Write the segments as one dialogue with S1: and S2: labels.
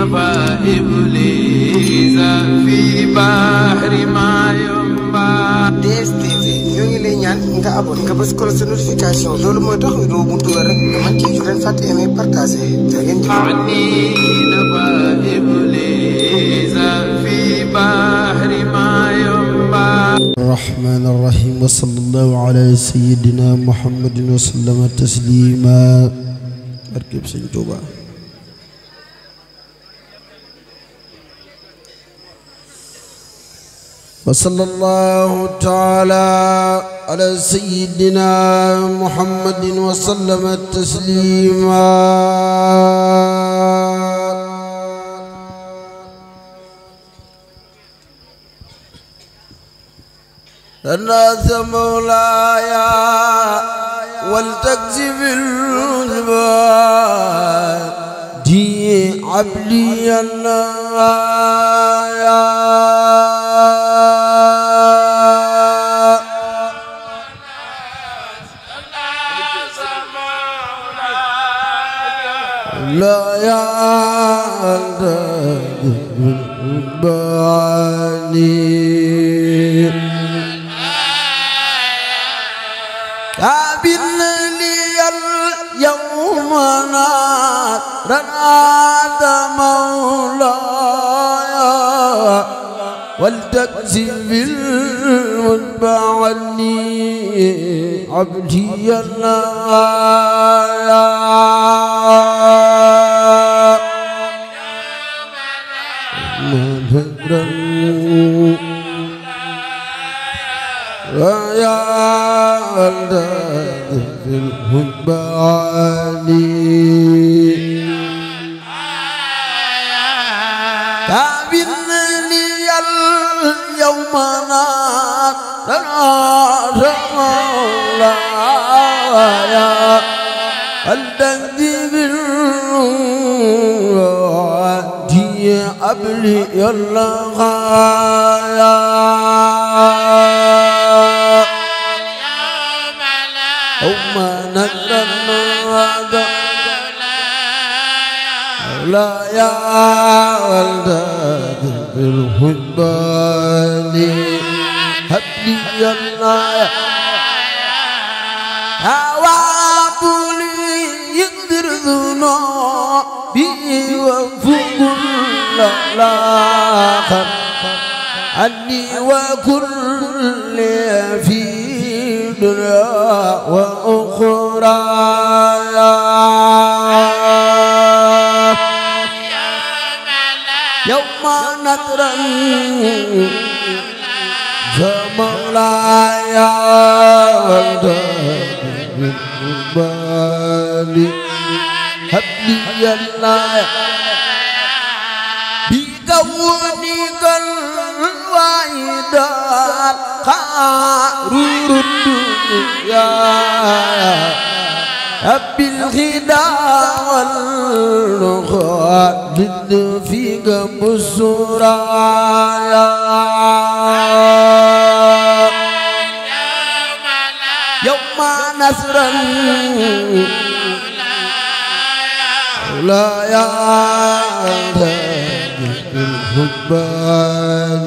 S1: نبى إبليس في بحر ما ينبع.
S2: DSTV ñoo ngi lay ñaan nga abonné nga bës ko sa notification loolu mooy tax vidéo bu dugal rek nga mën ci leen fàtte aimer partager da ngeen jëf.
S1: نبى إبليس في بحر ما ينبع.
S3: الرحمن الرحيم وصلى الله على سيدنا محمد وسلم تسليما. barkeb Sëñ Tuuba. وصلى الله تعالى على سيدنا محمد وسلم تسليما. أنت مولاي ولتكذب العبادي عبلي الله لا يا الباني كابن لي اليوم نادى مولاي ولتكذب المتبعني عبدي الله يا في الهباني كابن لي اليوم نادى مولاي التكذيب الوادي أبلي الله هم نكرنا لا يا ولد بالحبان هبلي الله هوابني يقدر ذنوبي وفوق الآخر عني وكل في دنيا وأخرى يوم نترى مولاي بالي هبلي الله بكونك الواحد قارور الدنيا رب الغدا والخالد فيك بسرايا يوم نصرا لا يا بالحبان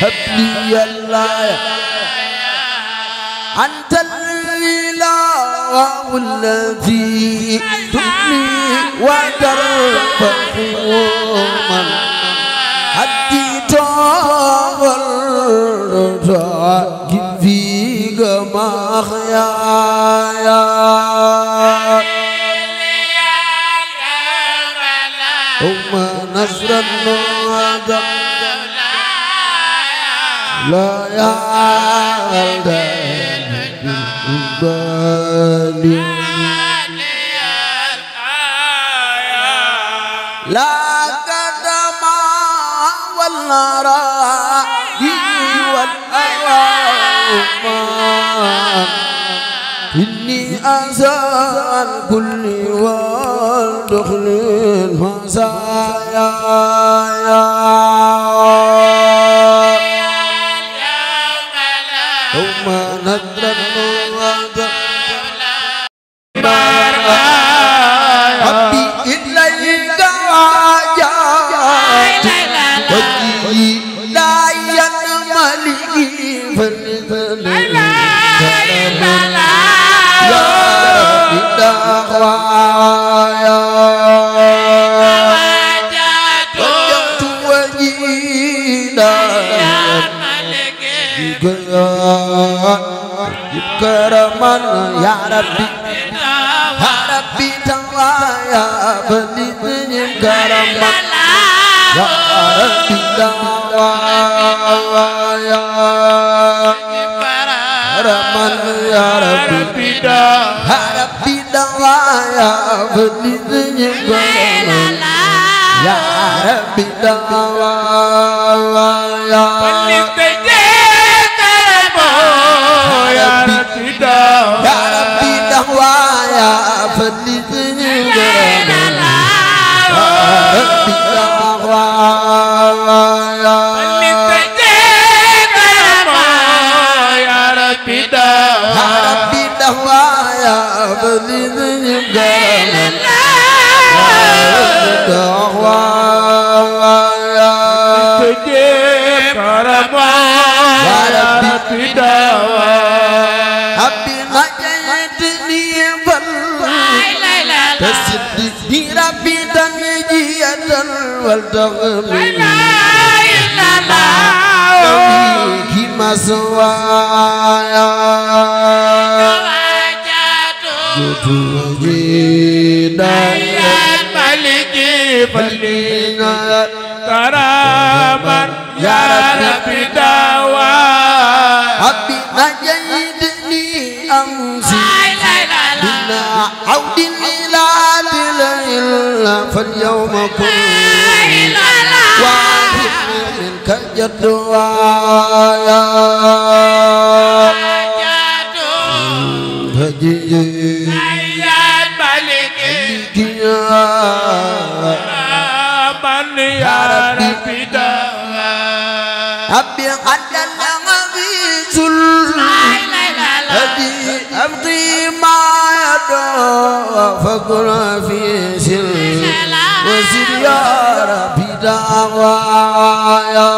S3: هبلي الله أنت الإله الذي تبني وترفع من حديت والرجاء فيك محياي ثم نصرا لا يعلم بالي لا قدم والنراء والأيام إني أسأل كل والدخل المسايا ثم ندرا ربي إليك كرما يا ربي يا ربي توايا بني كرما يا ربي توايا كرما يا ربي توايا بني كرما يا ربي توايا يا ربي دعوايا فلتني غرما يا ربي دعوايا يا ربي دعوايا فلتني غرما دعوايا يا ربي دعوايا تسدي ربي تنجية والتغمي لويك مسوايا جتوجينا ملكي فلينا كراما يا ربي دوا ربي نجيتني أمسي بنا عود فاليوم كل واحد منك جدوايا هجي يا ربي أبي عدل غبيث هدي أبغي ما يدعو فقل في سر وزد يا ربي دعوايا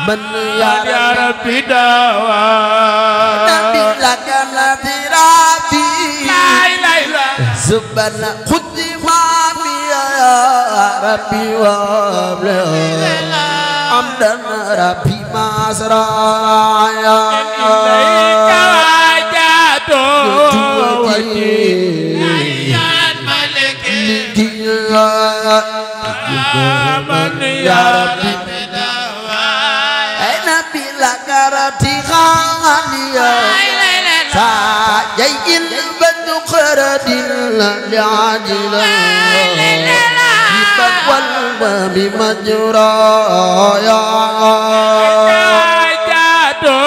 S3: من يا ربي دعوايا نبي لك نبي ربي سبحان خذ ما يا ربي وابلغ أمدن ربي مسرايا إليك وجهت وجهي ملكي يا ربي أين بلك ربي خاليا ساجي البدخرة لعاجلا والباب مجرايا جاتو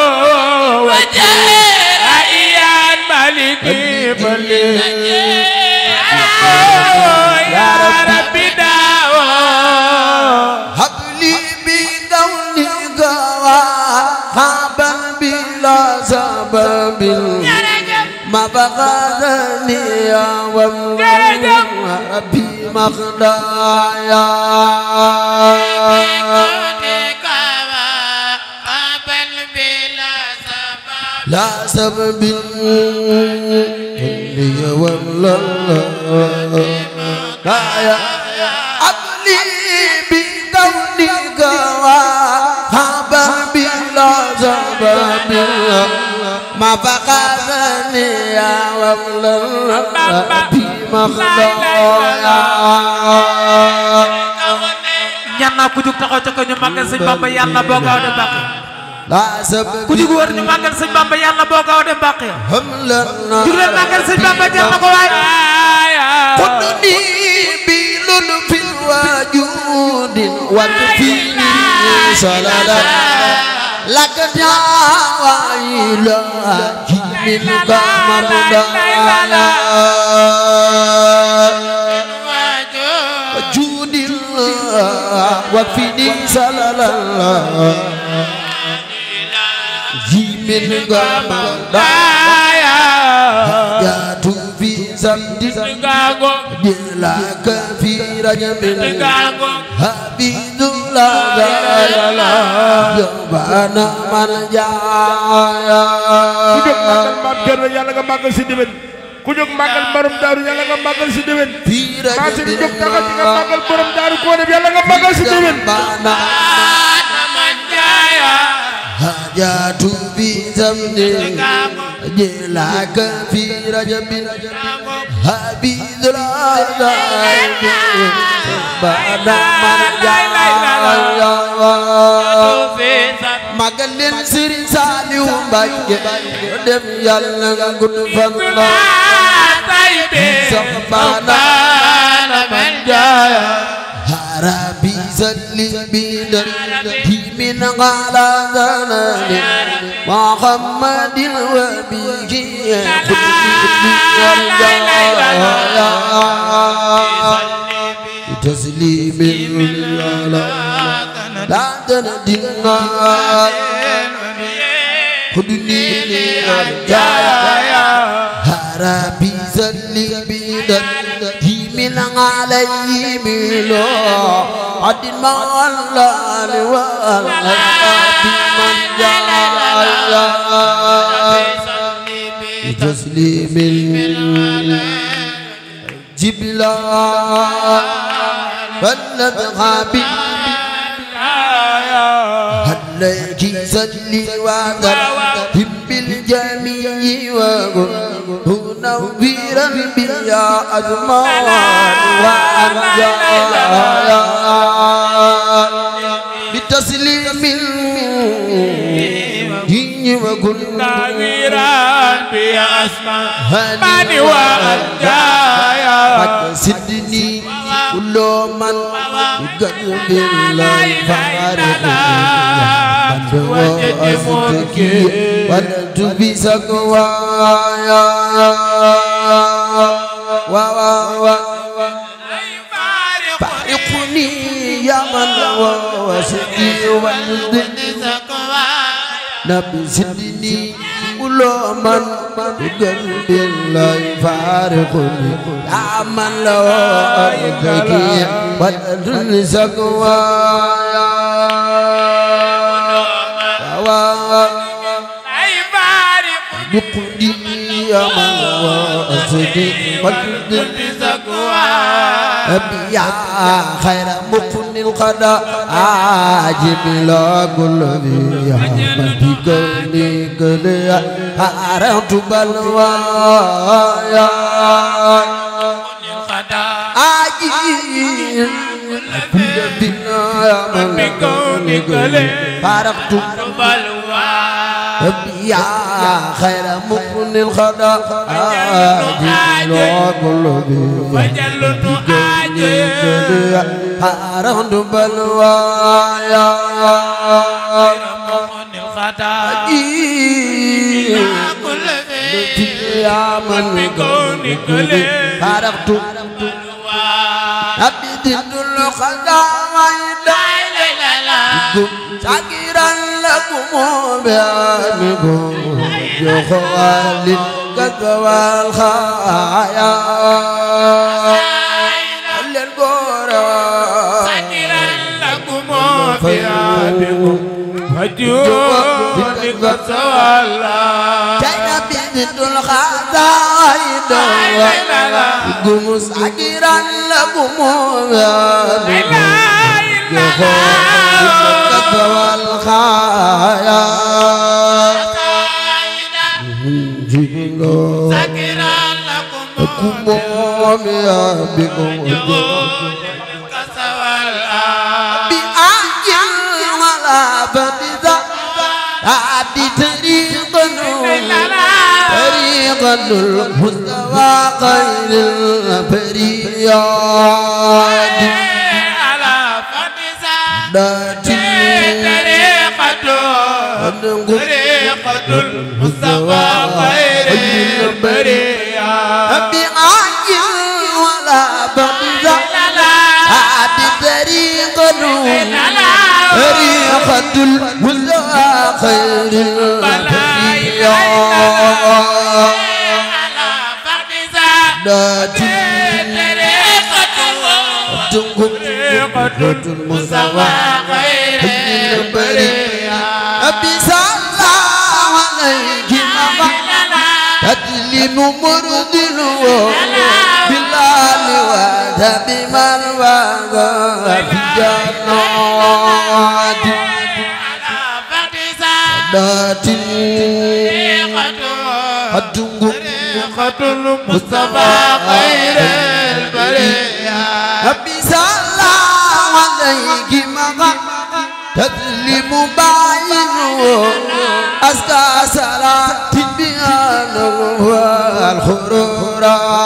S3: وجه أيان ملكي فلي يا ربي دعوة هب لي بقولك وهبا بلا سبب ما بغاني يا ربي مخدايا لا سبب لي والله يا أبلي بقولك وهبا بلا سبب ما بغاني يا ربي مخدايا
S4: ñaan naa ku jug taxaw ca ko ñu màggal sëñ Bamba yàlla boo gaaw dem bàq ku jug wër ñu màggal sëñ Bamba yàlla boo gaaw dem bàq ya jug leen màggal sëñ Bamba jar na ko waay
S3: xudni bi lun fi wajudin wa fi salala lak ta'ila min kamarda wajudil wa fi salala min kamarda ya tu fi samdi la ka fi rajamil habibullah yobana man jaaya
S5: ku jóg màggal maam Cerno yàlla nga màggal si déwén ku jóg màggal Maram Daaru yàlla nga màggal si déwén
S3: fi Masin jóg taxaw ci nga màggal borom Daaru Koone bi yàlla nga màggal si déwén hajatu bi zamni jelaka fi rajabin habidul azai bana manjaya magalin Serigne Saliou Mbacké dem yàlla nga gudd fan la bana manjaya harabi salli bidan min ala zanani Muhammadin wa bihi taslimin ala la tanadina khudni arjaya harabi salli bidan من علي ميلو عد المعلال والأرض من جاء تسليم جبلا فلنبغى هلك سلي وذرهم بالجميع منورا بيا أجمال وأنجايا بتسليم دين وكل منورا بيا أسماء وأنجايا سدني كل من يقدم الله فارغ وأستكي ولد بسقوايا فارقني يا من وأستكي ولد نبي سدني كل من يقدم الله فارقني يا من وأستكي ولد بسقوايا يقضي يا من وأسدي والد يا خير مقن القضاء عاجب لا كل ذي من بكوني كليا هارت بلوايا عاجب كل بنا يا من بكوني كليا هارت يا خير مقن الخضاء عاجل وكل ذي وجلت عاجل هارت بلوايا خير مقن الخضاء كل ذي يا من بكون كل هارت عبد الخضاء شاكرا لكم بأنكم جوال كذوى الخايا شاكرا لكم بأنكم جوال كذوى الخايا بنت الخزائن شاكرا لكم بأنكم والخايا سكرا لكم يا بكم بأجل ولا فتزا عدي طريقا المستوى خير الفرياد طريقة المستوى خير البرية بأجل ولا بغزة هذه طريقة المستوى خير البرية طريقة المستوى خير البرية بسلام عليك تدلين مرضل بالله بمن وغى في جنات ذات
S4: طريقة المصطفى خير البرية
S3: ربي صلى عليك مغا تسلم باين أزكى صلاة بها الخرورات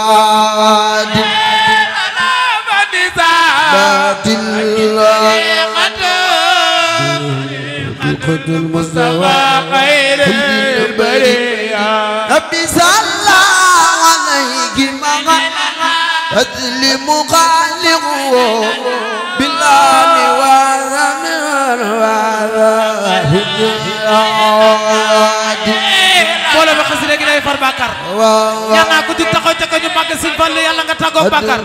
S3: طريقة المصطفى
S4: خير البرية
S3: ربي صلى عليك مغا تسلم خالقه بالله
S4: mbooloo mi xas léegi day far Bakar ñaan naa ko jug taxaw ca ko ñu màgg Sëñ Fallu yàlla nga tàggoo Bakar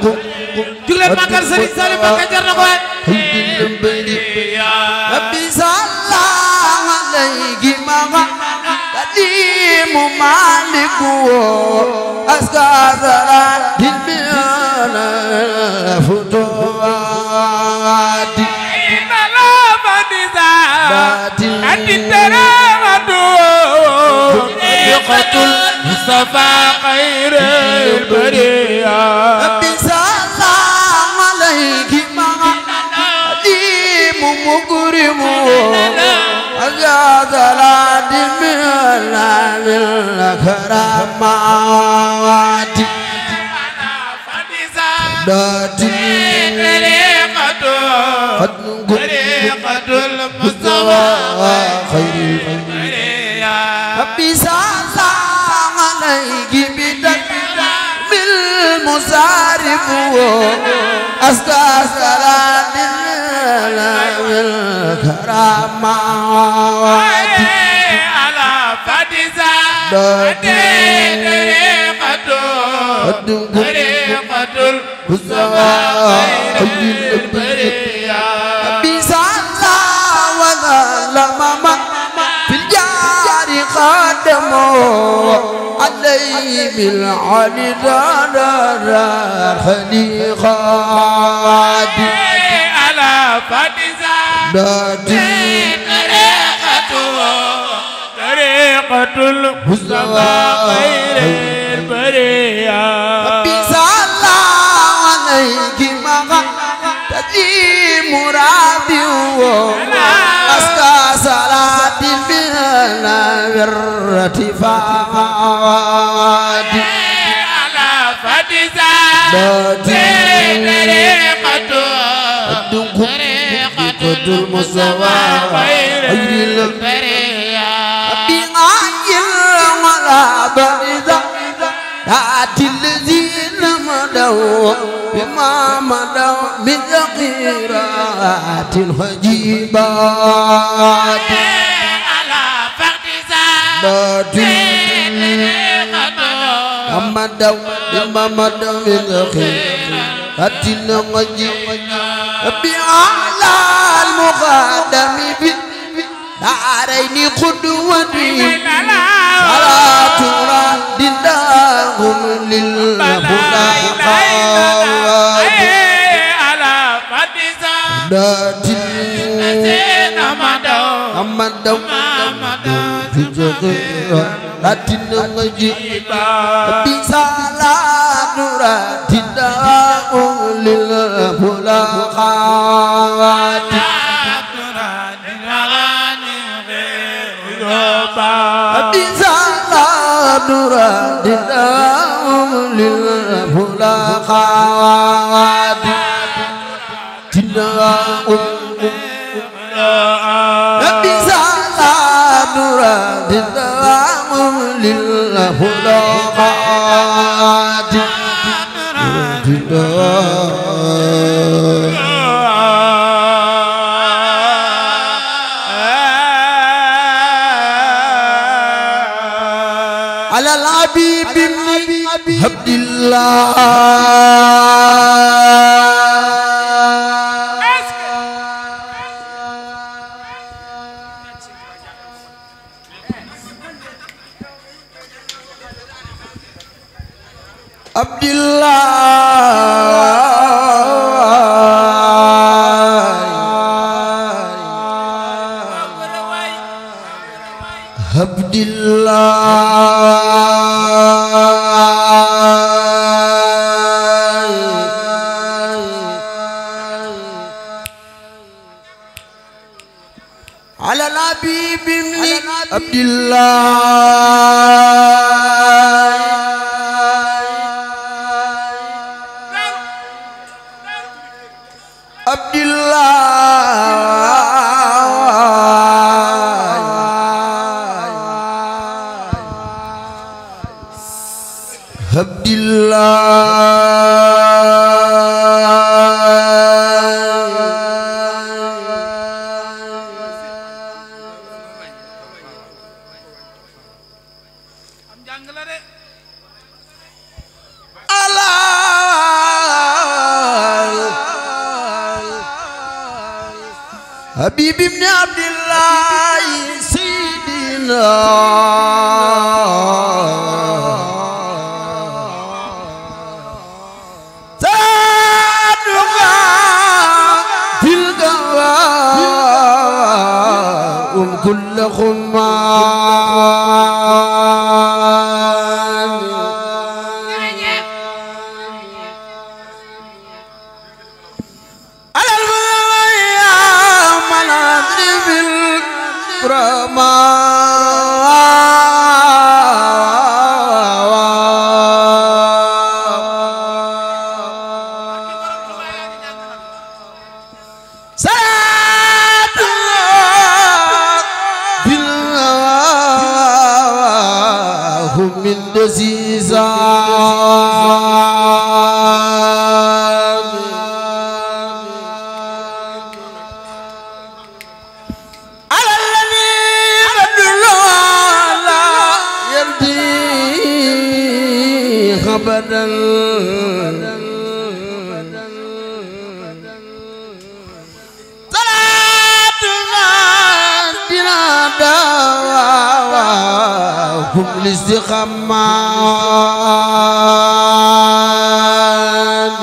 S4: jug leen màggal Sëriñ Saliou Bakar jar na ko waay
S3: rabbi salla alayhi maga qadimu maliku aska salatin biana futuati
S4: طريقة المصطفى خير البرية
S3: ربي صلى عليك مغا قديم مكرم أزاد العدل من الكرامات
S4: طريقة المصطفى خير البرية
S3: ربي صلى عليك بدم بالمصارف أزكى صلاة الكرامات
S4: على فدزا طريقة المصطفى خير البرية
S3: ربي صلى وظلم من في الجار خادمه عليه بالعلي دار خليقات
S4: على فدزا طريقة المصطفى خير البرية
S3: ربي صلى عليك مغا تديم رابيه أسكى صلاة بها الارتفاعات
S4: على فدزا طريقة المصطفى خير البرية
S3: بغاية ولا برزة تأتي الذين مدوا بما مدوا من ذخيرات الحجيبات
S4: على فدزا
S3: مدوا بما مدوا من ذخيرات الحجيبات بأعلى المقدم في دارين قدوتي صلاة رد لهم للملاقات
S4: على فدزا
S3: أمدوا في جغيرة لاتن غجيبا بصلاة رد لهم للملاقات بصلاة رد لهم للملاقات بصلاة رد لهم للملاقات على الحبيب بن عبد الله عبد الله عبد الله على الحبيب بن عبد الله عبد عبد حبيب بن عبد الله سيدنا صادقا في القوام كل خمان على من دزيزان على الذين دلوا لا يرضي أبدا هم الاستقامات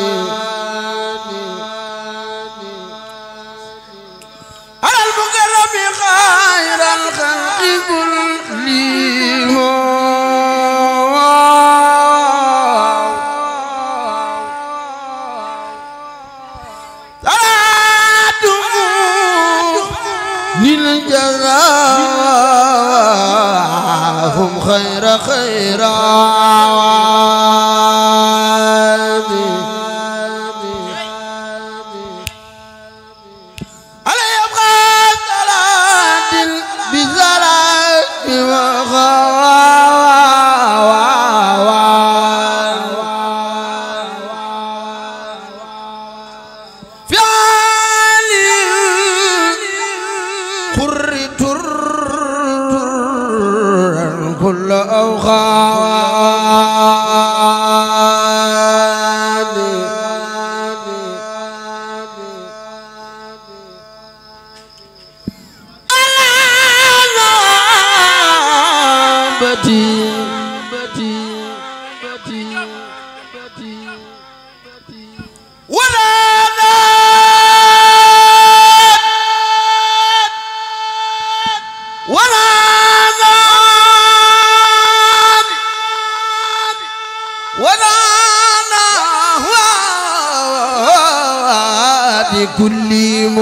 S3: على المكرم خير الخلق كلهم صلاة للجزاء هم خير خيرات على يبقى صلاة بزلاء وخوان في عالي قر تر كل أوغاد كل كلهم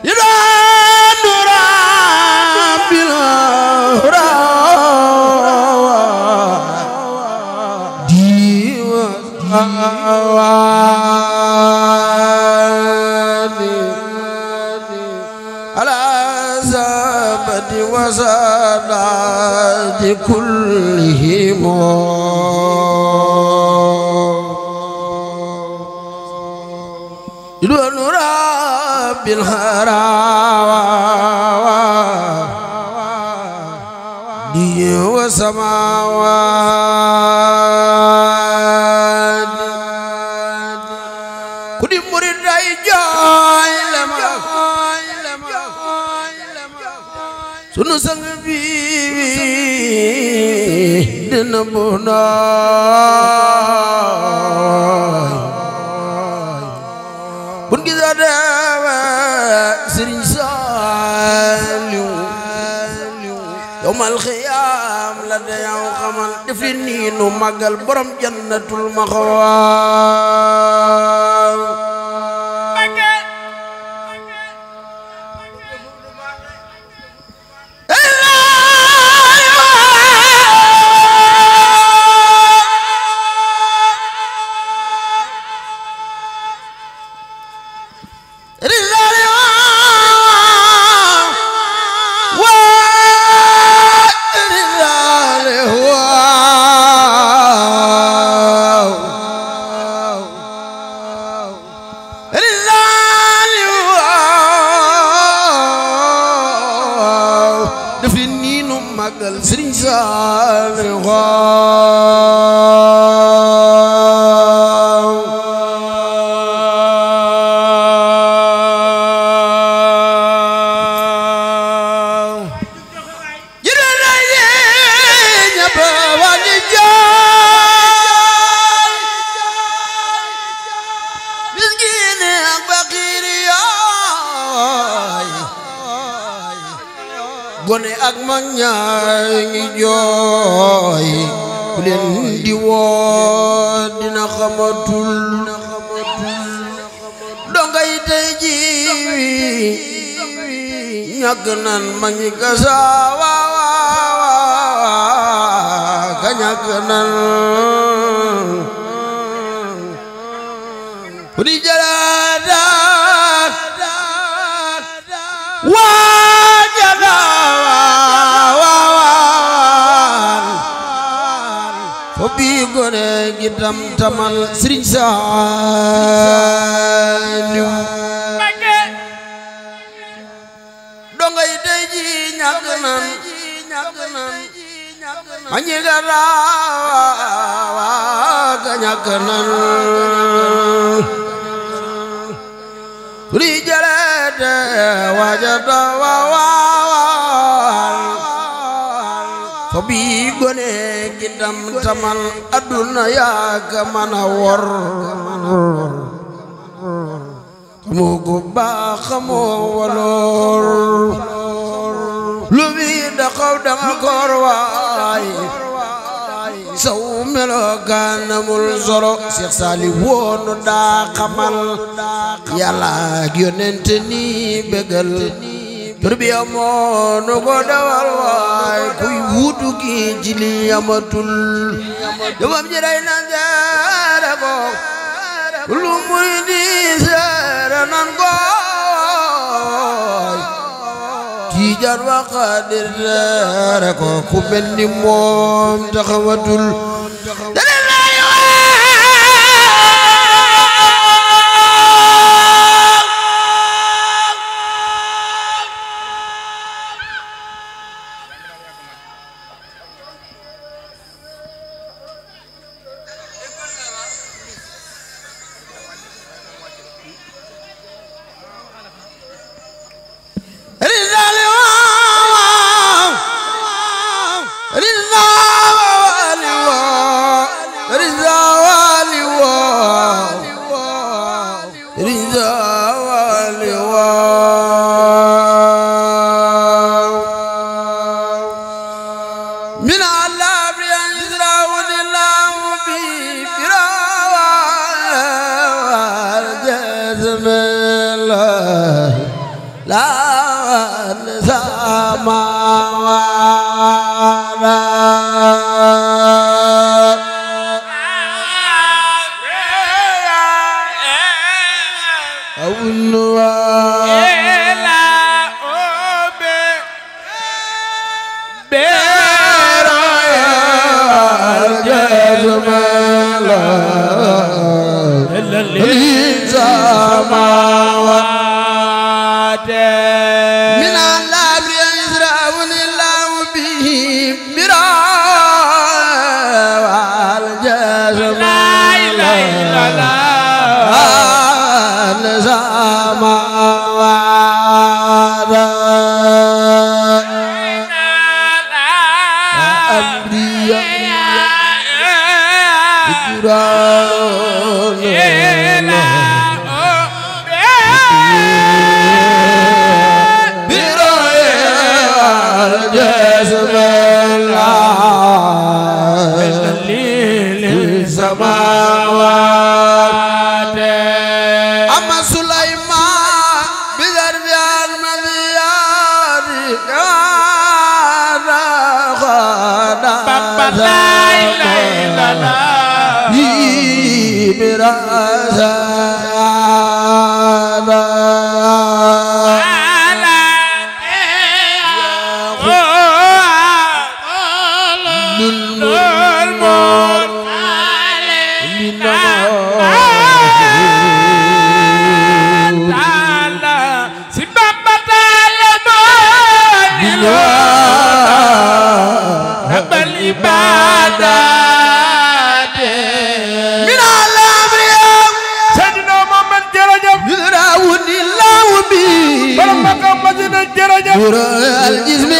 S3: يا على زبد وزادات كلهم دون رب الهراوى دي وسماوات كل مريد راي جاي لما sunu sang bi dina bonaay bun gisa dewe Sëriñ Saaliw yawmal xiyaam la dayaw xamal def li nii nu màggal borom jannatul maxwa Sëriñ Saaliw gone ak mag ñaar ngi jooy ku leen di woo dina xamatul dongay tey ji ñàkk nan mag ñi gasa ka ñàkk nan ku di jalaat bi gone gi tam tamal Sëriñ Saaliw dongay tey ji ñàkk nan añi ga raawa ga ñàkk nan turi jarete wajata waawaan fo bi gone gi tam tamal aduna yaa ka mana wor xamoo ko baax xamoo waloor lu bi da xaw danga koor waay saw melokaan amul solo Seex Saaliw woonu daa xamal Yàlla ak yonent ni bégal tarbiya moo nu ko dawal waay kuy wuutu ki ci li amatul jomam ji day nan seere ko kullu muridi seere nan ko Tijaan wa Xaadir seere ko ku mel ni moom taxawatul الجسم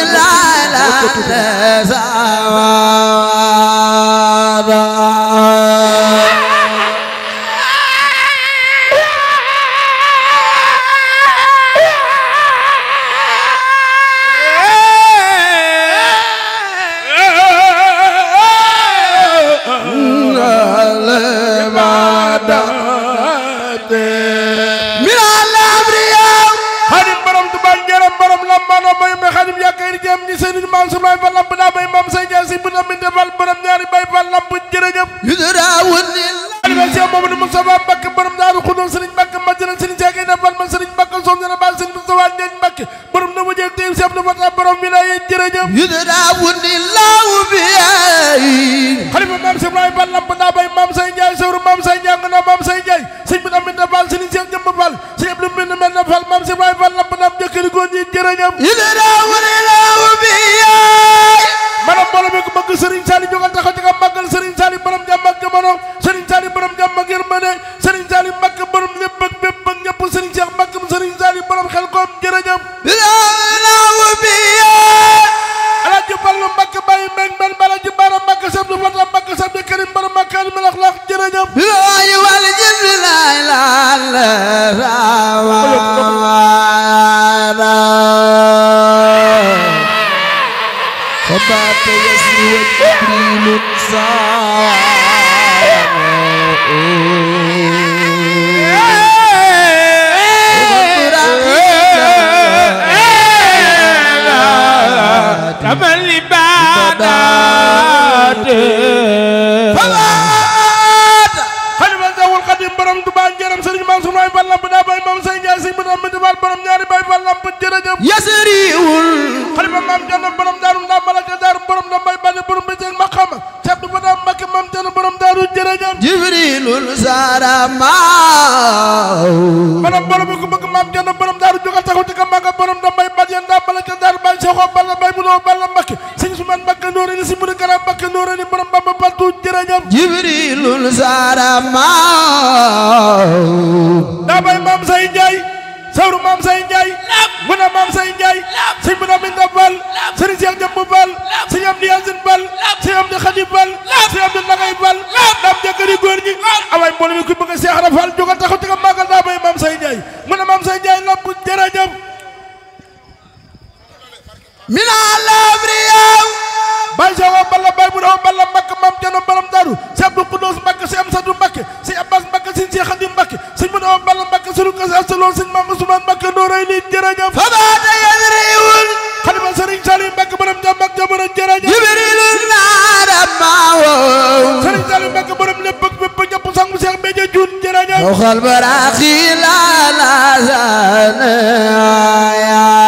S3: البراخي لا لا زان يا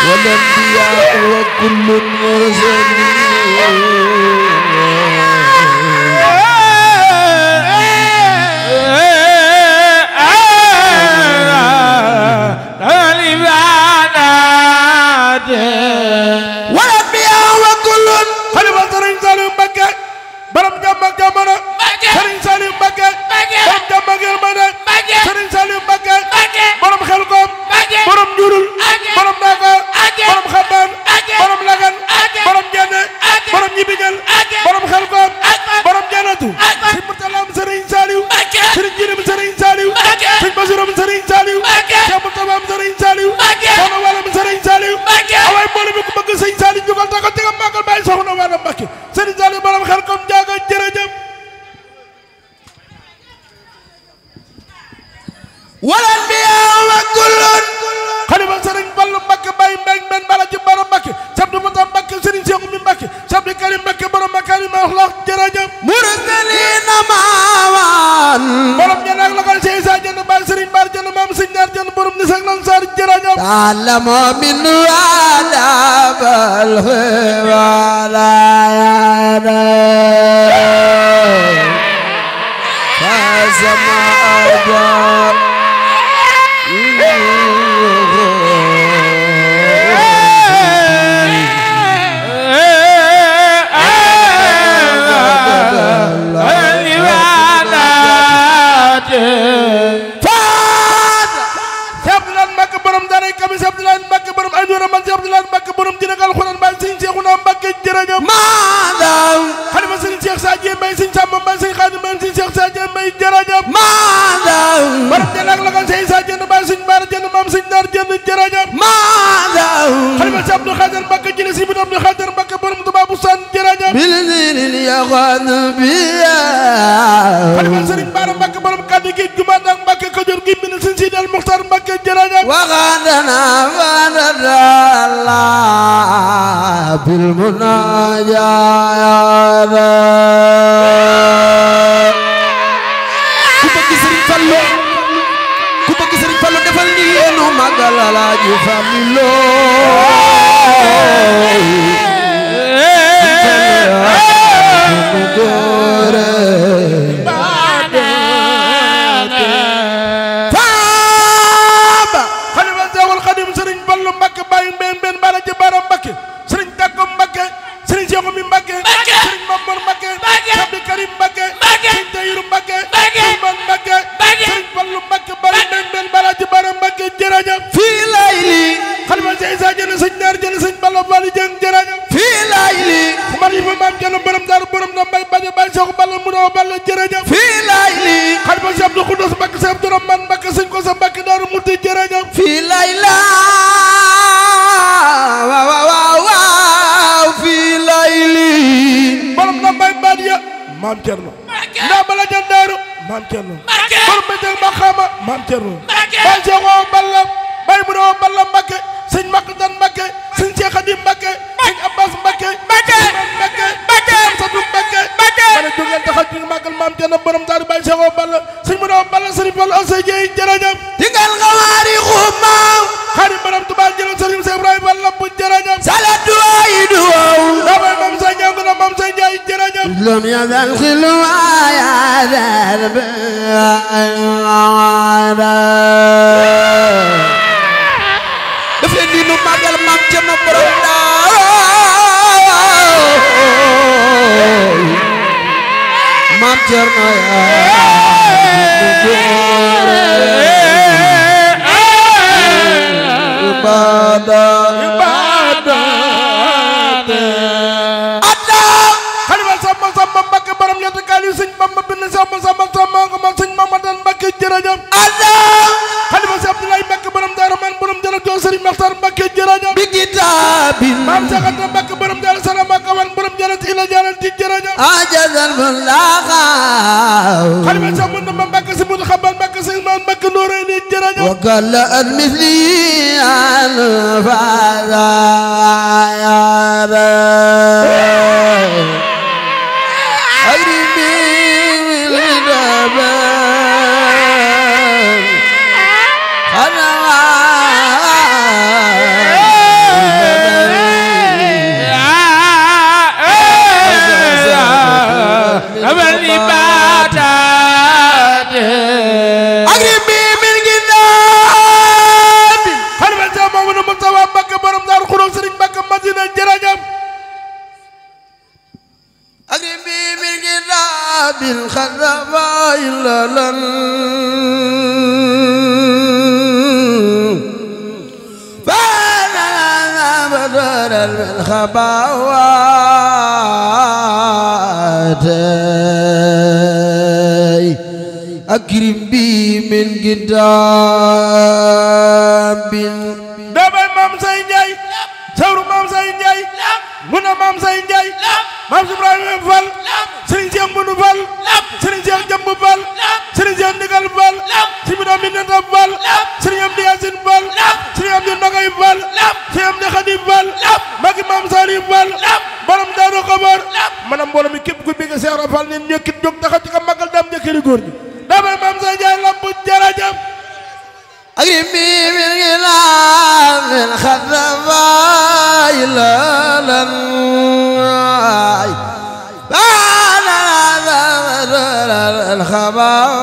S3: والانبياء وكل مرسلين
S5: Kaolack jërëjëf
S3: mursalina maawan
S5: borom ñaan ak lakal Cheikh Issa Diène Baye Serigne Bar Diène maam Serigne Ñaar Diène borom ni sak lan sar jërëjëf
S3: تعلم من آداب الخوالا فاسمع أجاب وغادنا الله بالمناجاة ku bëgg Serigne Fallou defal ni nu magal Alaaji Fallou
S5: Maam Cerno nda bala jandaru Maam Cerno borom bete maxama Maam Cerno Baye Cheikh Balla Baye Mourou Balla Mbacké Sëñ Makdan Mbacké Sëñ Cheikh Khadim Mbacké Sëñ Abbas Mbacké Mbacké Sadou Mbacké bana jógeen taxal ci magal Maam Cerno borom daru Baye Cheikh Balla Sëñ Mourou Balla Sëñ Fall Assa Dieye jërëjëf
S3: digal xawaari xuma
S5: xarim borom Touba jël Sëriñ Cheikh Ibrahima Balla bu jërëjëf
S3: salatu aidu
S5: da bay Maam Sa Ñangu na Maam Sa Ndiaye jërëjëf
S3: لم يزل خلوا يا درب دفن دي نو ماغال Maam Cerno borom Maam Cerno
S5: Maam Jaxate Mbakke borom Daaru Salaam ak wan borom jarat ila jarat di jërëjëf
S3: ajazal mulaqa
S5: xalifa sa mun ma Mbakke si mun xabal Mbakke si man Mbakke nooree ni jërëjëf
S3: wa kala al misli al faza ya ayribi lil daba أكرم بي من قدام
S5: دابا مام ساي نجاي سورو مام ساي نجاي منا مام ساي نجاي مام إبراهيم فال سيرين سيام بنو فال سيرين سيام جامبو فال سيرين سيام نيغال فال سيبنا مينتا فال سيرين ام ياسين فال سيرين ام نغاي فال سيرين ام خديم فال ماغي مام ساري فال borom Daaru Xabar manam mbooloo mi képp Cheikh Rafal ne ñëkkit jóg taxaw ci ka magal daam njëkkëri góor ñi damay maam sa jaay lamp jërëjëf
S3: أكرمي من غلام من خطفا إلا لنواي بانا الخباء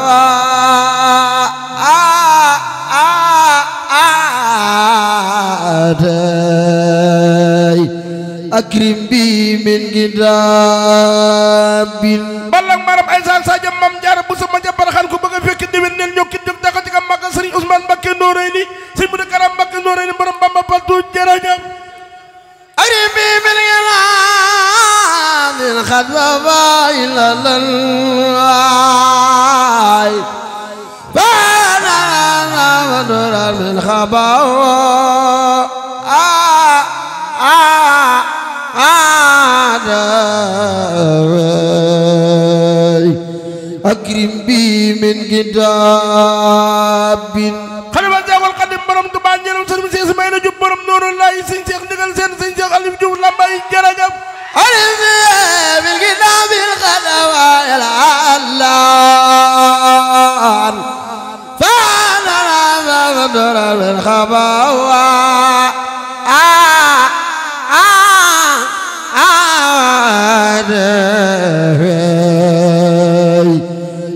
S3: أكرم بي من غلام
S5: balak maram ay sal sa jam mam jaar bu sama jabar xal ko bëgg fekk diwen nel ñokki jóg taxaw ci ka magal Serigne Ousmane Mbacké Noreyni Serigne Modou Karam Mbacké Noreyni borom Bamba Paltu jërëjëf
S3: أرمي من غلام من خطفا إلا لنواي بانا ودرا من خباء أكرم بي من كتاب
S5: xalifa Seexul Xadim borom Tuubaa njëram Serigne Cheikh Ismaïla Diop borom Noorullahi Serigne Cheikh ndigal seen Serigne Cheikh Aliou Diouf Lambaye jërëjëf
S3: أرمي من كتاب الخطوة إلى الله فانا ودرا من خباء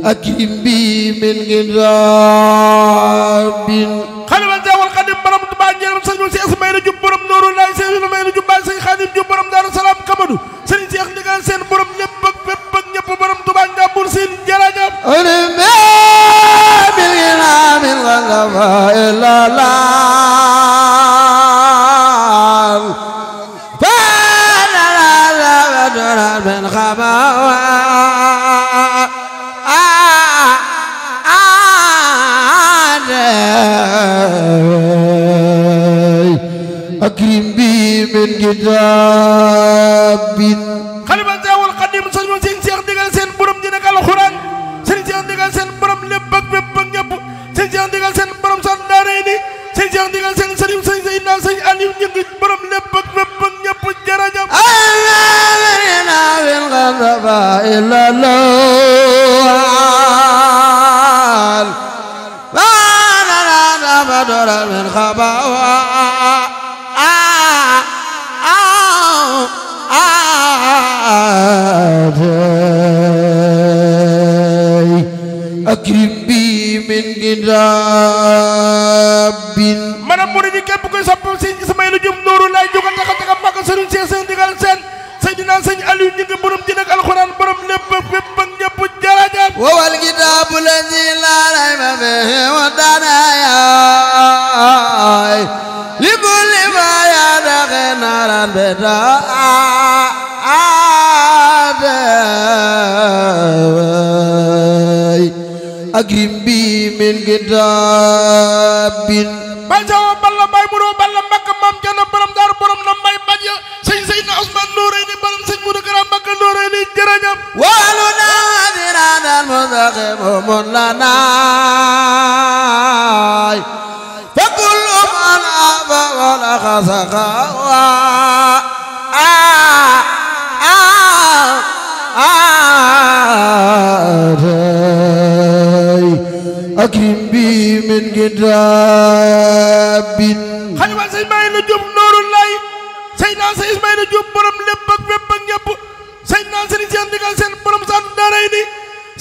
S3: أكرم بي من غراب
S5: xalifa Seexul Xadim borom Tuubaa njëram Serigne Cheikh Ismaïla Diop borom Noorullahi Serigne Ismaïla Diop Baye Serigne Khadim Diop borom Daaru Salaam Kamadou Serigne Cheikh ndigal seen borom lépp ak fépp ak ñëpp borom Tuubaa Njàmbur Siin jërëjëf
S3: أرمي من غراب الغلبة إلا الله فانا ودرا من خباء أكرم بي من كتاب
S5: xalifa Seexul Xadim Serigne Cheikh ndigal seen borom dina kal Alxuraan Serigne Cheikh ndigal seen borom lépp ak fépp ak ñëpp Serigne Cheikh ndigal seen borom Sane Daarayni Serigne Cheikh ndigal seen Serigne Seydina Serigne Aliou ñëngi borom lépp ak fépp ak ñëpp jërëjëf
S3: أمرنا بالغضب إلا الله وانا لا بدر من خباء أكرم بي من كتاب
S5: maanaam murid yi képp koy sopp Serigne Ismaïla Diop Noorullahi jógal taxaw ci ka magal Serigne Cheikh seen ndigal seen Seydina Serigne Aliou ñëngi borom dina ak Alxuraan borom lépp ak fépp ak ñëpp jërëjëf
S3: وهو الكتاب الذي لا ريب فيه ودنايا لكل ما يدخل نارا بداء أكرم بي من كتاب
S5: Baye Jaw Balla Baye Mourou Balla Mbacké Maam Jaara borom Daaru borom Lambaye Badja Serigne Seydina Ousmane Noreyni borom Serigne Modou Karam Mbacké Noreyni jërëjëf
S3: والنا ذرانا المستقيم لنا فكل من أبى ولا خسق أكرم بي من كتاب
S5: xalifa Ismaïla Diop Noorullahi Seydina Ismaïla Diop borom lépp ak fépp ak ñëpp Seydina Serigne Cheikh ndigal seen borom Sane Daarayni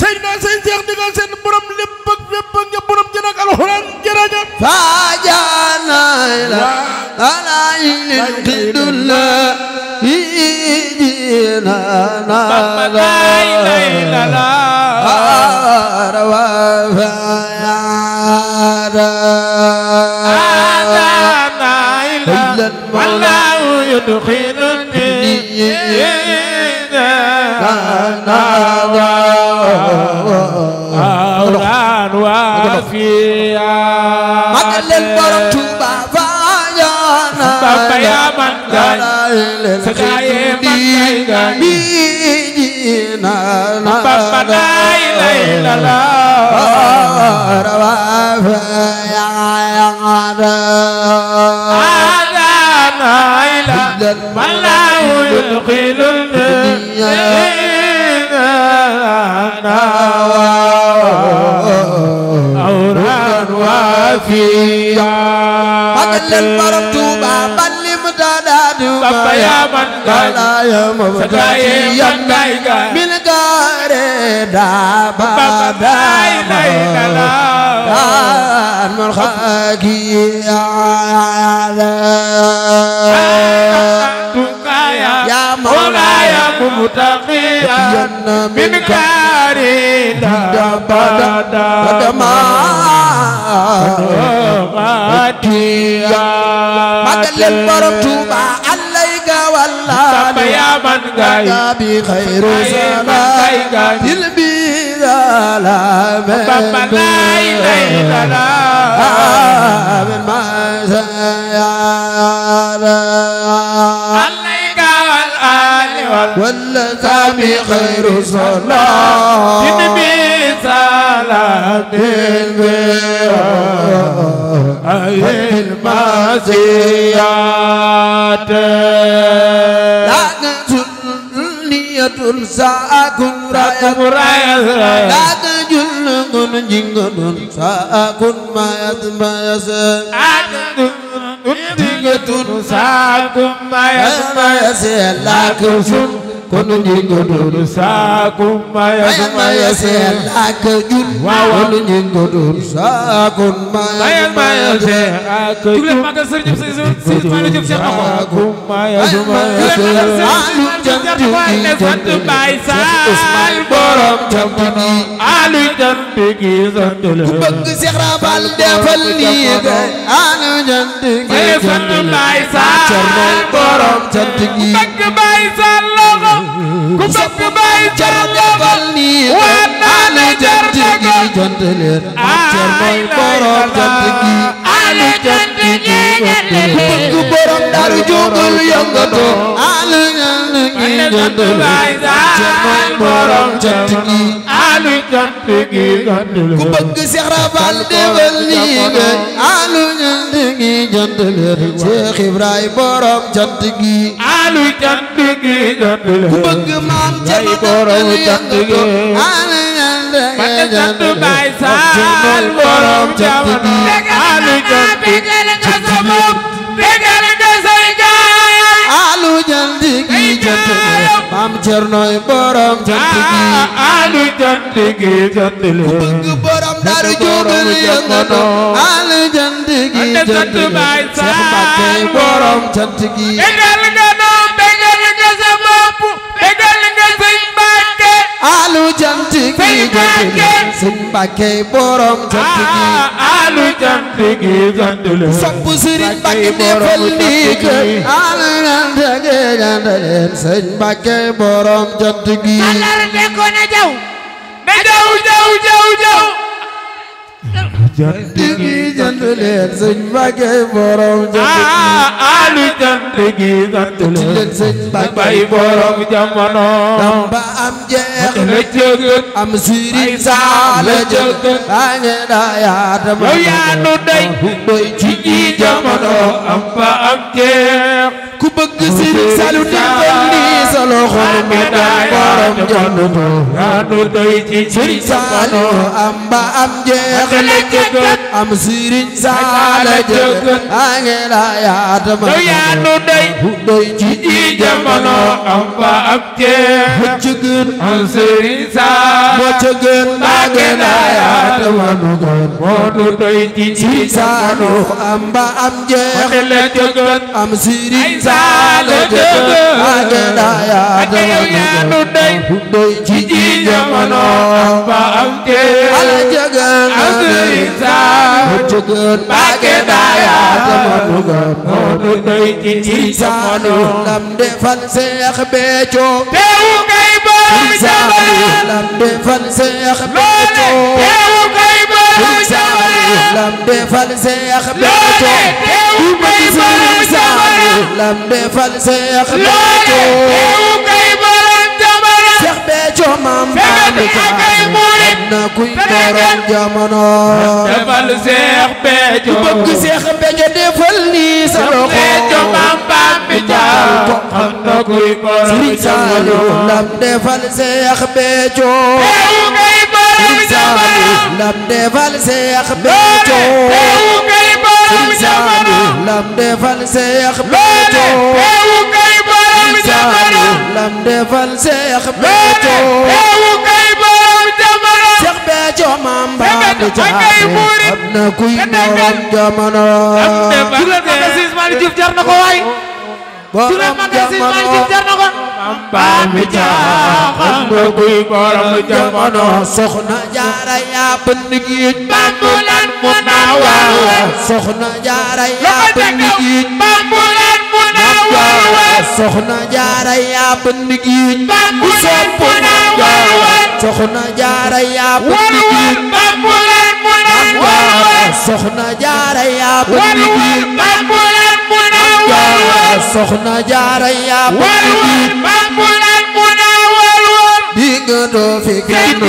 S5: Seydina Serigne Cheikh ndigal seen borom lépp ak fépp ak ñëpp borom jën ak Alxuraan jërëjëf
S3: فاجانا إلى أنا ينقذ الله يجينا
S4: والله يدخلني أوران وفيا
S3: مقل البرم توبا فاجانا
S4: بابا يا من قال سجاي من قال
S3: بيجينا
S4: بابا لا إله إلا الله والله يدخل الدنيا
S3: لنا أوران وافيا أجل البرم توبا بل مدادات بابا يا من قالا يا مفتاحيا من غار دابا دابا دان مرخاكي يا مولاي مبتغيا من غار دابا دابا مقل البرم توبا عليك والله يا من غاي بخير سلام البي سلام بابا لا اله الا الله من ما عليك والآل والسلام خير صلاة النبي سلام المسيات لا تنية ساكن رايا لا تجل جنجن ساكن ما يسمى تنية ساكن ما يسمى لا كسن كن جنجن ساكن ما يسمى لا كجن كن جنجن ساكن ما يسمى
S4: Tulen magal Serigne Serigne Fallou Diop Cheikh Amadou
S3: borom jamani alu jantigi santale bëgg Cheikh Rabal defal ni alu jantigi santale Baye Sall borom jantigi bëgg Baye Sall logo ku bëgg Baye Sall defal ni alu jantigi santale borom jantigi alu jantigi bëgg borom daru jogul yëngatu alu jantigi borom jantigi alu jantigi ku bëgg Cheikh Rabal defal ni alu jantigi jantale Cheikh Ibrahima borom jantigi alu jantigi jantale ku bëgg maam Cheikh borom jantigi alu jantigi Baye Sall borom jantigi alu jantigi alu jantigi jantale maam Cerno borom jantigi alu jantigi jantale ku bëgg borom daru jogul yëngatu alu jantigi jantale Cheikh Mbacké borom jantigi bégal nga sa bopp bégal nga Sëñ Mbacké alu jantigi jantale Sëñ Mbacké borom jantigi alu jantigi jantale sopp Sëriñ Mbacké defal ni alu jantigi jantale Sëñ Mbacké borom jantigi jantigi jantale Sëñ Mbacké borom jantigi alu jantigi jantale Sëñ Mbacké borom jamono damba am jeex la jëgët am Sëriñ Saal la jëgët bañe da yaata ma yaa nu doy ci ji jamono am ba am jeex ku bëgg Sëriñ Saalu defal ni sa loxo mi daan borom jamono yaa nu doy ci Sëriñ Saalu am ba am jeex la jëgët am Sëriñ Saal la jëgët bañe da yaata ma yaa nu doy ci ji jamono am ba am jeex la jëgët am Sëriñ Saal moo jëgët bañe da yaata ma moo nu doy ci ji jamono am ba am jeex la jëgët am Sëriñ Saal la jëgët bañe da yaata ma doy ci ji jamono am ba am jeex la jëgët am Sëriñ Saal moo jëgët bañe da yaata ma moo nu doy ci ji jamono lam defal Seex Béthio teewu kay borom jamono lam defal Seex Béthio teewu kay borom jamono lam defal Seex Béthio teewu kay borom jamono lam defal Seex Béthio teewu kay borom jamono Seex Béthio maam na kuy borom jamono defal Seex Béthio bëgg Seex Béthio defal ni sa loxo maam bi jaar ko xam na kuy borom jamono lam defal Seex Béthio lam defal Seex Béthio Sëriñ Saaliw lam defal Seex Béthio lam defal Seex Béthio Seex Béthio maam Bamba Jaxate am na kuy borom jamono
S4: Jugal Magal Siis Malick Diouf jar na ko waay Jugal Magal Siis Malick Diouf jar na ko Bamba Jaxate am na kuy borom jamono
S3: Soxna Jaara yaa bënn géej
S4: Bambulaan mu nawal
S3: Soxna Jaara yaa bënn géej
S4: Bambulaan mu nawal
S3: Soxna Jaara yaa bënn géej
S4: ku sopp nawal
S3: Soxna Jaara yaa bënn géej
S4: Bambulaan mu nawal
S3: Soxna Jaara yaa bënn géej
S4: Bambulaan mu nawal
S3: Soxna Jaara yaa bënn géej
S4: Bambulaan mu nawal
S3: dinga doo fi kenn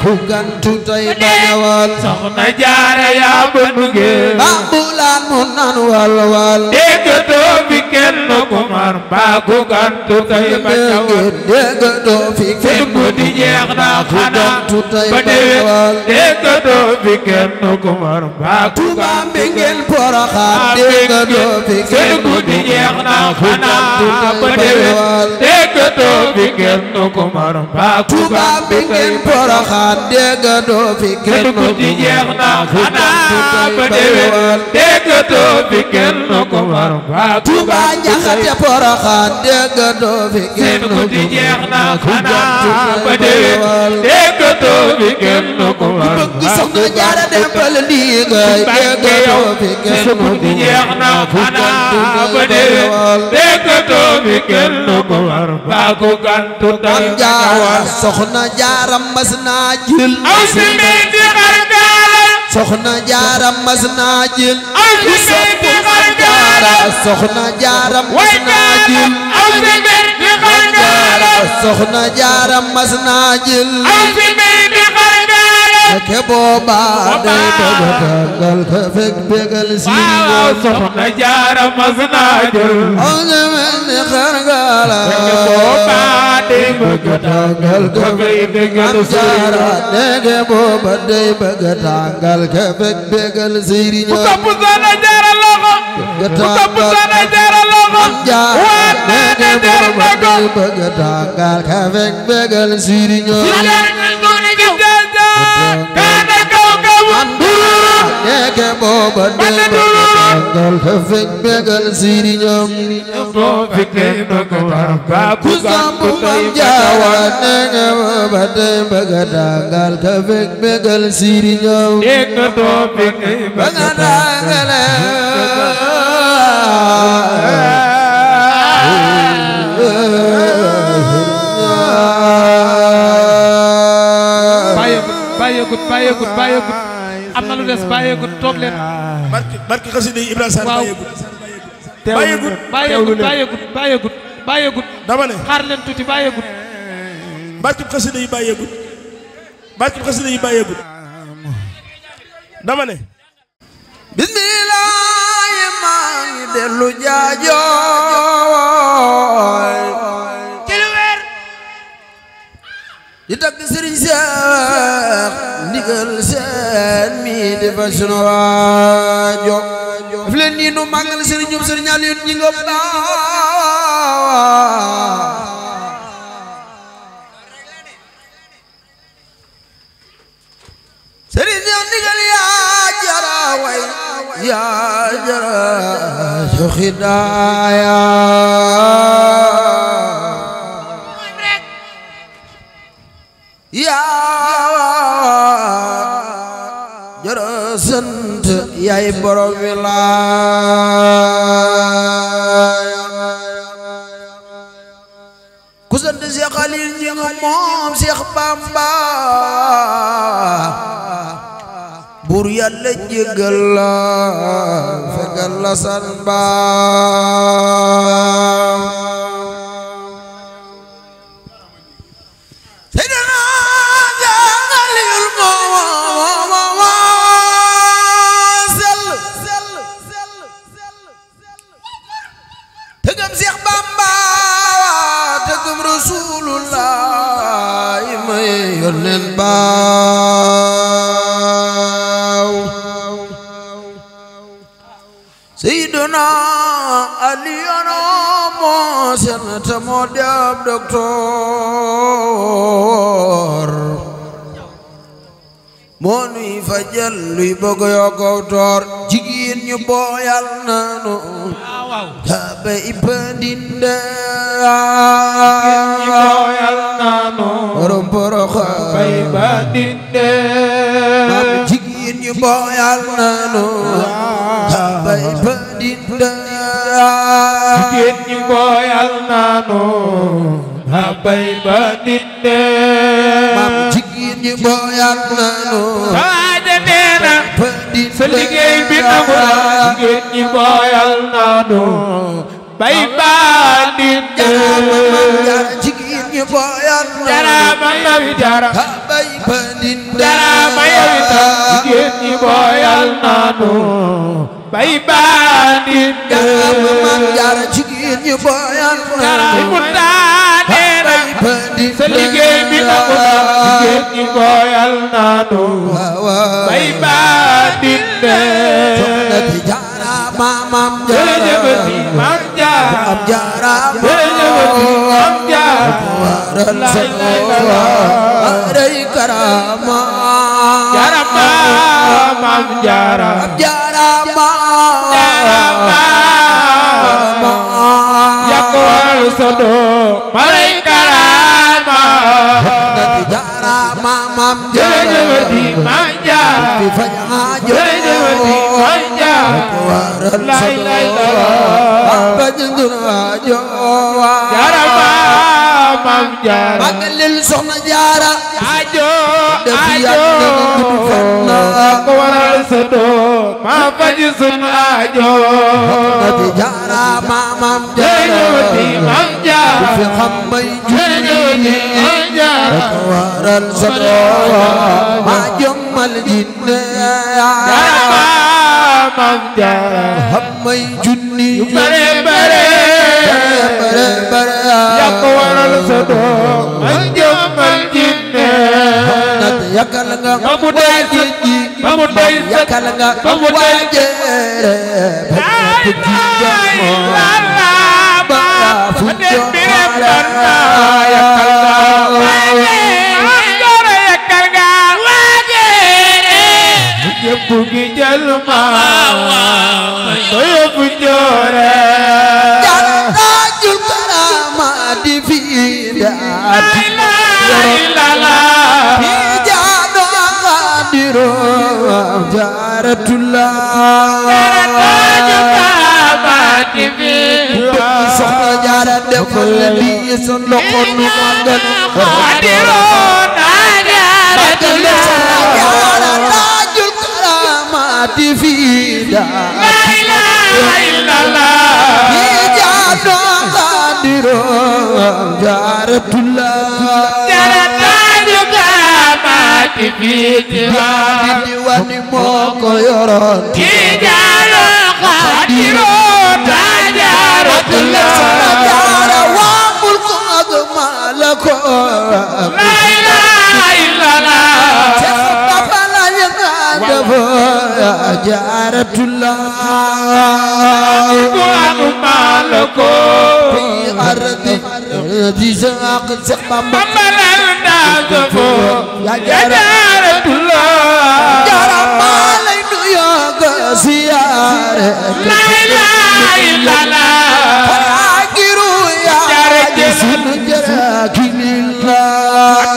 S3: ku gantu tey bañawal
S4: Soxna Jaara yaa bënn géej
S3: Bambulaan mu nan wal wal
S4: dégg doo fi kenn ku mar mbaa ku gantu tey bañawal
S3: dégg doo fi kenn
S4: di jeex na
S3: ku gantu tey
S4: ba
S3: bañawal
S4: dégg doo fi kenn ku mar mbaa ku
S3: Tuuba Mbéngeen Poroxaan dégg doo fi kenn
S4: di jeex na
S3: ku gantu
S4: ba
S3: tey bañawal
S4: dégg doo fi kenn ku mar mbaa ku
S3: Tuuba Mbéngeen Poroxaan dégg doo fi kenn
S4: di jeex na
S3: ku gantu
S4: ba
S3: tey bañawal
S4: dégg doo fi kenn ku mar mbaa ku
S3: Tuuba Njaxate Poroxaan dégg doo fi kenn
S4: di jeex na
S3: ku gantu
S4: ba
S3: tey bañawal
S4: dégg doo fi kenn ku mar
S3: bëgg Soxna Jaara dempal ndiigay dégg doo fi kenn
S4: di jeex na
S3: ku gantu
S4: ba
S3: tey bañawal
S4: dégg doo fi kenn ku mar mbaa ku gantu tey
S3: Am Jaara Soxna Jaara mas naa jël
S4: aw si mbir di xargaala
S3: Soxna Jaara mas naa jël
S4: aw si mbir di xargaala
S3: Soxna Jaara mas naa jël
S4: aw si mbir di xargaala
S3: Soxna Jaara mas naa jël
S4: aw si mbir di xargaala
S3: ke booba day bëgg tàngal ka fekk bégal si
S4: waaw Soxna Jaara mas naa jël
S3: aw na mel ni xargala
S4: booba day bëgg
S3: tàngal ka
S4: fekk bégal
S3: Am Jaara nege booba day bëgg tàngal ka fekk bégal sëriñ
S4: topp Soxna Jaara loxo topp Soxna Jaara loxo
S3: Am Jaara nege booba day bëgg tàngal ka fekk bégal sëriñ
S4: kaana kaw kaw
S3: nege booba day bëgg tàngal ka fekk bégal sëriñ
S4: doo fi kenn ku mar mbaa ku
S3: ku sampu Am Jaara nege booba day bëgg tàngal ka fekk bégal sëriñ
S4: dégg doo fi kenn
S3: ba nga tàngale
S4: bàyyeegut am na lu des bàyyeegut toog leen
S5: barki xasida yi Ibrahima Sarr
S4: bàyyeegut
S5: dama ne
S4: xaar leen tuuti bàyyeegut
S5: barki xasida yi bàyyeegut dama ne
S3: bismillah maa ngi dellu jaajooy ci lu wér di tagg Sëriñ Seex ndigal seen mi di fa sunu waajo daf leen nii nu màggal Sëriñ ñoom Sëriñ Aliou ñi nga baax Sëriñ Seex ndigal yaa jara way yaa jara joxi daaya yaa jara sant yaay borom wilaaya ku sant Seex Aliou ñi nga moom Seex Bamba buur Yàlla jéggal la fegal la san baam Seydina Aliyul moo sell tëggam Seex Bamba tëggam Rasulullah may yónneen ba Seydina Aliyana moo seen te moo di ab docteur moo nuy fajal luy bëgg yokkow toor jigéen ñu booyal nanu kabe ipandinde
S4: jigéen ñu booyal nanu
S3: romporoxa
S4: kabe ipandinde
S3: jigéen ñu booyal nanu kabe ipandinde
S4: jigéen ñu booyal nanu kabe ipandinde
S3: jigéen ñu booyal nanu
S4: waaja neena sa liggéey bi nangu na jigéen ñi booyal nanu bay bandinde
S3: jigéen ñu booyal
S4: jarama nawi jara
S3: bay bandinde
S4: jarama yawita jigéen ñi booyal nanu bay bandinde
S3: jigéen ñu booyal
S4: nanu sa liggéey bi nangu na jigéen ñi booyal nanu bay bandinde
S3: Mam
S4: jërëjëfati Mam Jaara
S3: Mam Jaara
S4: jërëjëfati Mam Jaara
S3: waral sa ay karama
S4: jarama Mam Jaara
S3: jarama
S4: yakool sa doo malay karama
S3: jarama Mam
S4: jërëjëfati Mam Jaara jërëjëfati Mam Jaara lay lay
S3: jarama
S4: Mam Jaara
S3: magalil soxna Jaara
S4: ajo
S3: ko
S4: waral sa doo ma faj sun ajo
S3: jarama Mam
S4: jërëjëfati Mam Jaara
S3: fi xam may
S4: jërëjëfati Mam Jaara
S3: ko waral sa doo ma jommal jinne
S4: jarama Mam Jaara
S3: xam may junni
S4: bare bare yaa ko waral sa doo ma jommal jinne
S3: yakal nga
S4: ba mu doy ji ba mu doy
S3: yakal nga
S4: ba mu doy
S3: jere
S4: bugi jalma doyo bujore
S3: jarajul karama di fida
S4: la
S3: jado qadiro jaratullah soxna jara defal li son loxo nu magal
S4: qadiro
S3: di fida
S4: la ilaha illallah
S3: jado qadiro jaratullah
S4: di fida
S3: diwani moko yoron
S4: jalo qadiro tajaratullah
S3: jara wa mulku agmalako
S4: la ilaha illallah
S3: jaratullah
S4: malako
S3: fi ardi di saq sabam
S4: malal dazafo ya jaratullah
S3: jaramalay nu yoga ziyare
S4: la ilaha illallah
S3: agiru ya sunu jarakilillah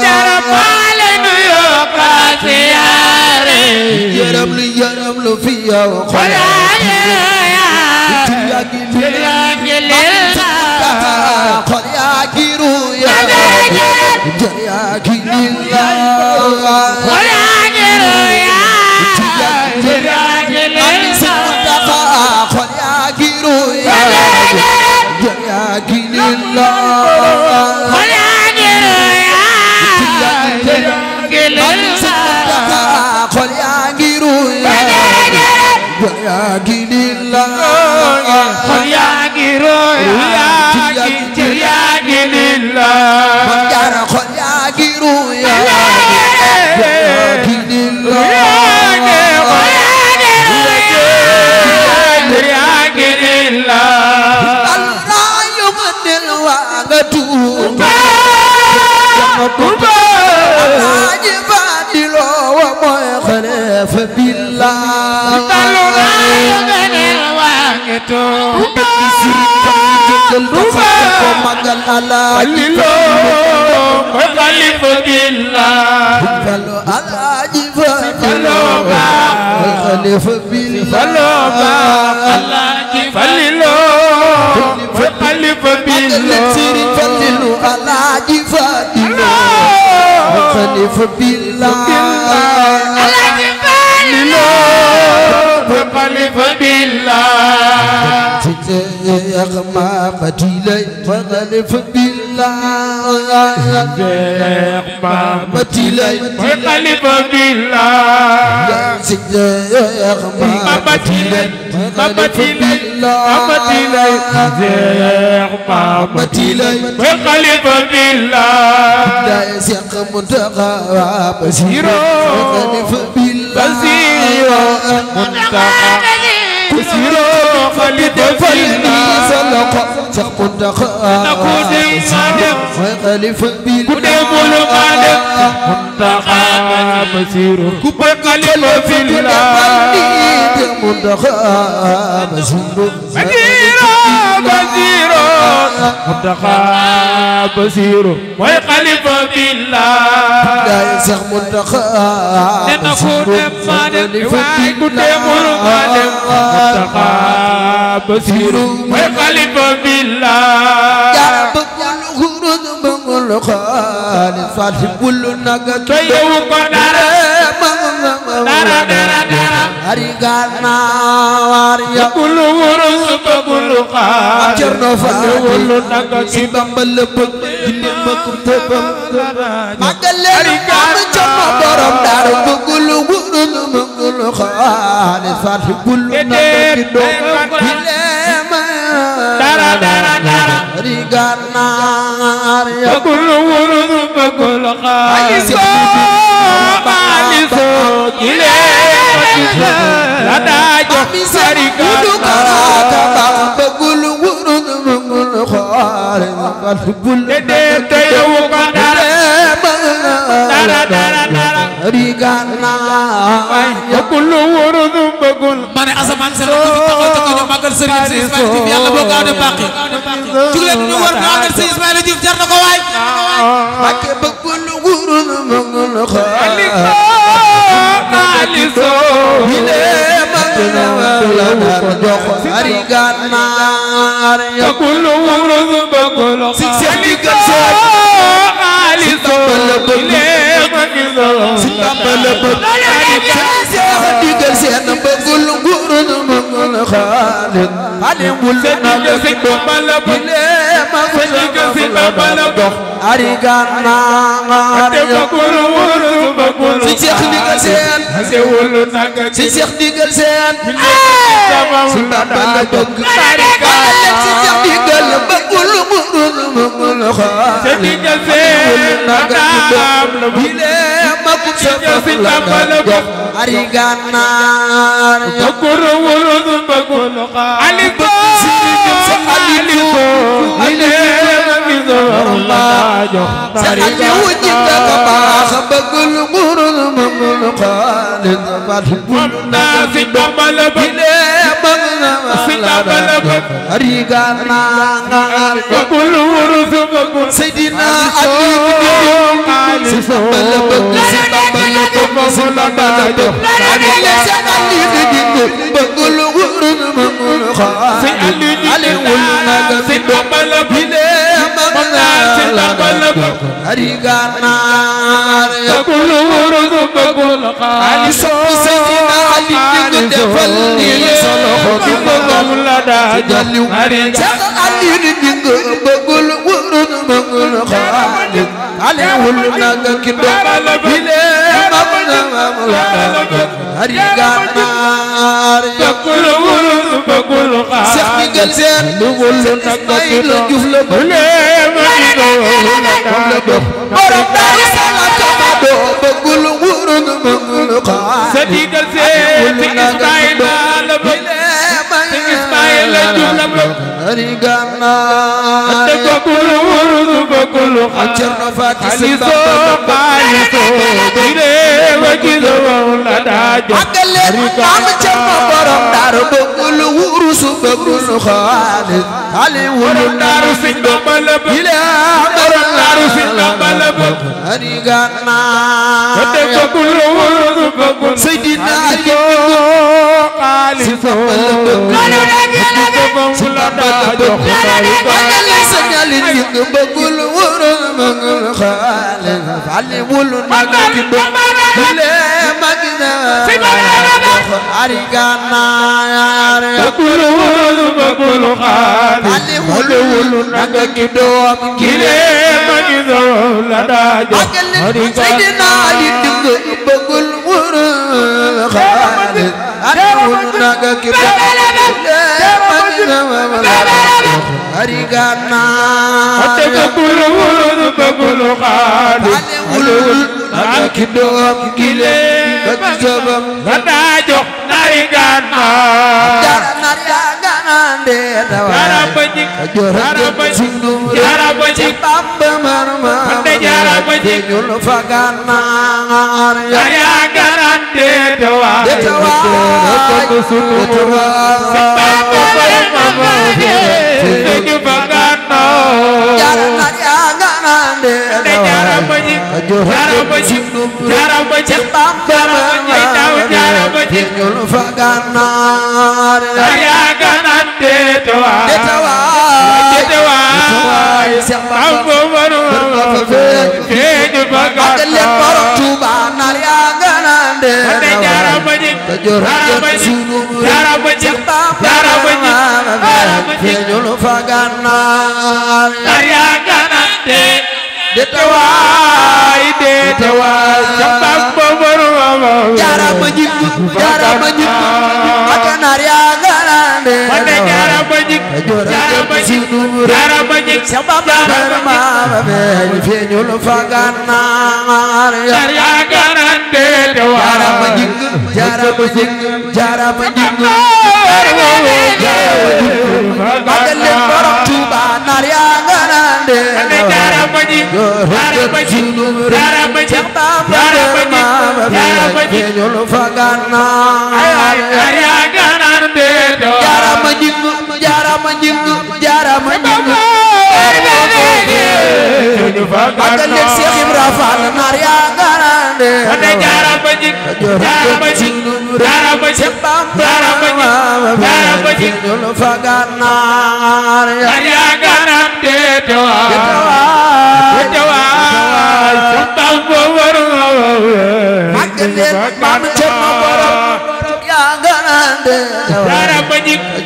S4: jaramalay nu yoga ziyare
S3: yaram lu fi yow
S4: Yeah.
S3: àggaleen maam Cerno borom daaru bëggul wurusu bëggul xaalis xali wulu daaru Sëñ Bamba la bëgg borom daaru Sëñ Bamba la bëgg ani gànnaar bëggul wurusu bëggul Seydina ko xaalis bëggul wurusu bëggul xaalis xali wulu ari gànnaar bëggul wulu bëggul xaalis ali wulu naga ki doom kile ma gi doom la daajo ari Seydina Ali digg bëggul wulu xaalis ali wulu naga ki doom ma gi doom ari gànnaar bëggul wulu bëggul xaalis ali wulu naga ki doom kile bëggam la daajo ari gànnaar dara nar ya ganande dara bajik dara bajik Bamba marma dara bajik ñul fa gànnaar ya ganande dawa ko sunu Bamba marma ñu fa gànnaar dara nar ya ganande dara bajik Bamba marma ñul fa gànnaar ya ganande dawa Bamba marma ñu fa gànnaar borom Tuuba nar ya ganande dara bajik ñul fa gànnaar ya ganande detawaay Bamba marma jarama jikku akanar ya ganande jarama jikku Bamba marma ñul fa gànnaar ya ganande jarama jikku magaleen borom Tuuba nar ya ganande jarama jikku ñul fa gànnaar ya ganande jarama jikku magaleen Seex Ibra Faal nar ya ganande jarama jikku ñul fa gànnaar ya ganande magaleen maam Cerno borom ya ganande jarama jikku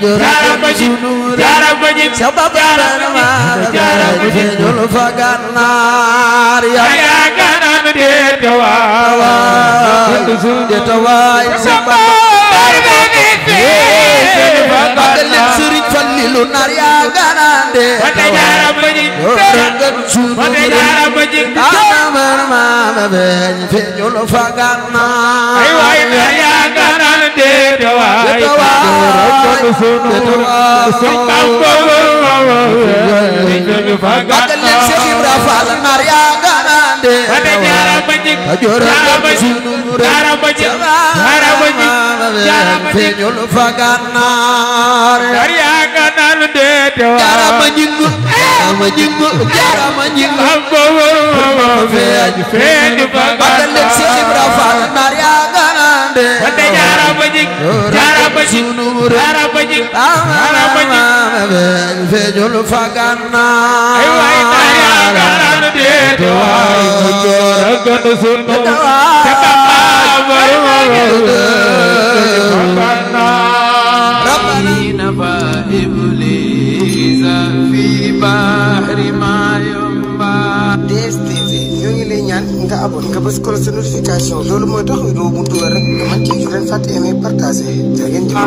S3: ñul fa gànnaar ya ganande detawaay magaleen Sëriñ Fallilu nar ya ganande jarama jikku ñul fa gànnaar ya ganande magaleen Seex Ibra Faal nar ya ganande ñul fa gànnaar ya ganande jarama jikku magaleen Seex Ibra Faal nar ya ganande ñul fa gànnaar DSTV ñoo ngi lay ñaan nga abonné nga bës ko sa notification loolu mooy tax vidéo bu dugal rek nga mën ci ju leen fàtte aimer partager jaa ngeen jëf